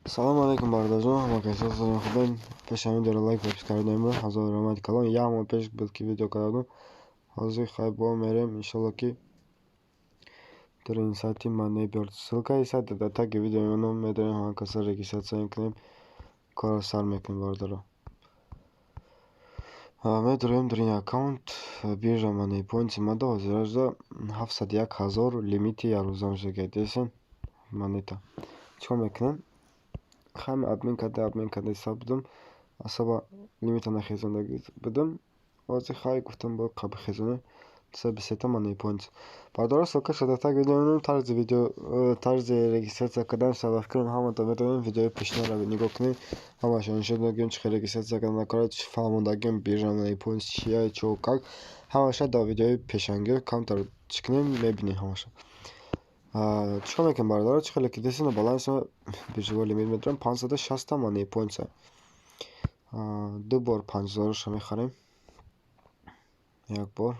Салом алейкум, бародарҷон, ҳама касо салом хубен. Пеш ҳамин дора лайк, подписка кардаем. Ҳазор раҳмати калон. Як моҳ пеш буд, ки видео карда будам. Ҳозир хай бо мерем, иншалло, ки дар ин сайти Moneybird. Ссылкаи сайт дар таги видео мемонам, медорем, ҳама касо регистрация мекунем, корро сар мекунем, бародаро. Медорем дар ин аккаунт биржа Moneypoints омада, ҳозиражда 701 000 лимити якрӯза мешавад, дидесен монета. Чӣ кор мекунем? Хай обмен карда ҳисоб будам, асоба лимита нахезонда будам. Ҳозир хай гуфтам, бояд бихезонем 223 Moneypoints. Бародаро, ссылкаша дар таги видео мемонам, тарзи видео, тарзи регистрация кардан ба фикрам ҳаматон метавонед видеои пешинаро нигоҳ кунед. Ҳамаашро нишон додагием, чӣ хел регистрация кардан кора, чӣ фаҳмондагием, биржа Moneypoints чия, чо как. Ҳамаша дар видеои пешангӣ камтар чӣ кунем, мебинем ҳамаша. Чӣ кор мекунем, бародаро? Чӣ хеле ки дидесен, баланси биржевой лимит медорем 560 Moneypoints. Ду бор 5000-ша мехарем. Як бор,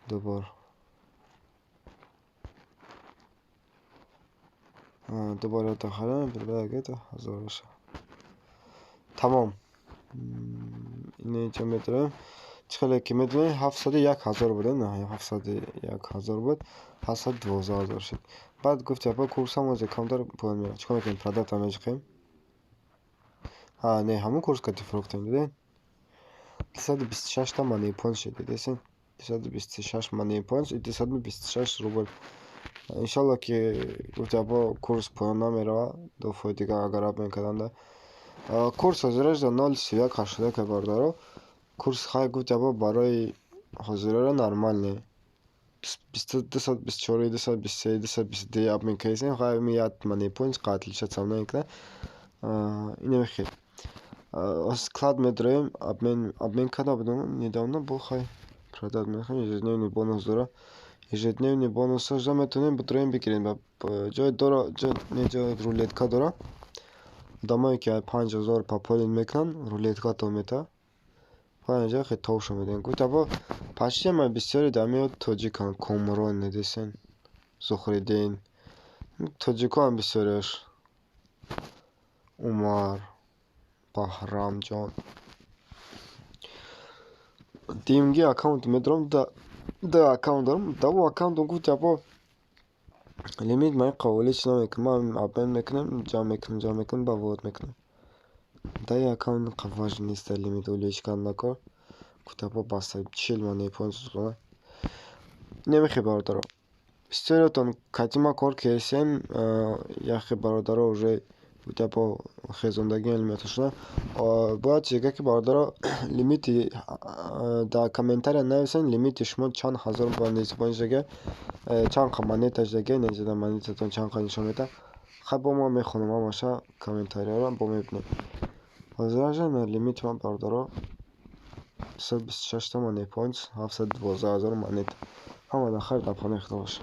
ду бор. Ду бор ята харем, ҳазораша. Тамом. Инҷа медорем. Чӣ хеле ки медонед, 701 000 буд, 701 000 буд, 712 000 шуд. Баъд гуфти апа, курсам ҳозир камтар поён меравад. Чӣ кор мекунем? Продать меҷиқем. Не, ҳамон курс кати фурӯхтем, дидед? 226-та Moneypoints шуд, дидесен? 226 Moneypoints и 226 рубл. Иншалло, ки гуфти апа, курс поён намеравад, ду дигар агар обмен карданда. Курс ҳозиражда 0,3181, бародаро. Курс хай гуфти апа, барои ҳозираро нормальный. 224, 223, 222 обмен кардесем, хай як Moneypoints отличаться намекунад. Инаме хел. Склад медорем, обмен карда будам недавно, бо хай продать мехоҳем, ежедневный бонус дора. Ежедневный бонусашро метавонем бидроем бигирем. Ҷой дора, ҷой рулетка дора. Одамое ки 5000 пополнить мекунанд, рулетка то метавад. Панҷ хел товшо медиҳанд. Гуфт апа, почти ҳамаи бисёри дар меояд тоҷиканд. Комрон дидесен, Зуҳриддин. Тоҷикоам бисёриаш. Умар, Баҳрамҷон. Димги аккаунт медорам, ду аккаунт дорам. Дар он аккаунтам, гуфти апа, лимит ман қабулиш намекунам. Ман обмен мекунам, ҷамъ мекунам, ҷамъ мекунам, ба вывод мекунам. Дар ин аккаунт важно нест лимит увеличить кардан накор. Гуфт апа, баста 40 Moneypoints. Инаме бародаро. Бисёриятон кати ма кор кардесем, яхе бародаро уже гуфти апа, хезондагии лимиташона. Бояд чига ки, бародаро, лимити дар комментария нависен, лимити шумо чанд ҳазор Moneypoints, чанд қа монета шдаги, инҷа монетатон чанд қа нишон медиҳад. Хай бо ман мехонам ҳамаша комментарияро, бо мебинем. Ҳозиража лимити ман, бародаро, 226-та Moneypoints, 712 000 монета. Ҳама дар хайр, дар паноҳи Худо бошед.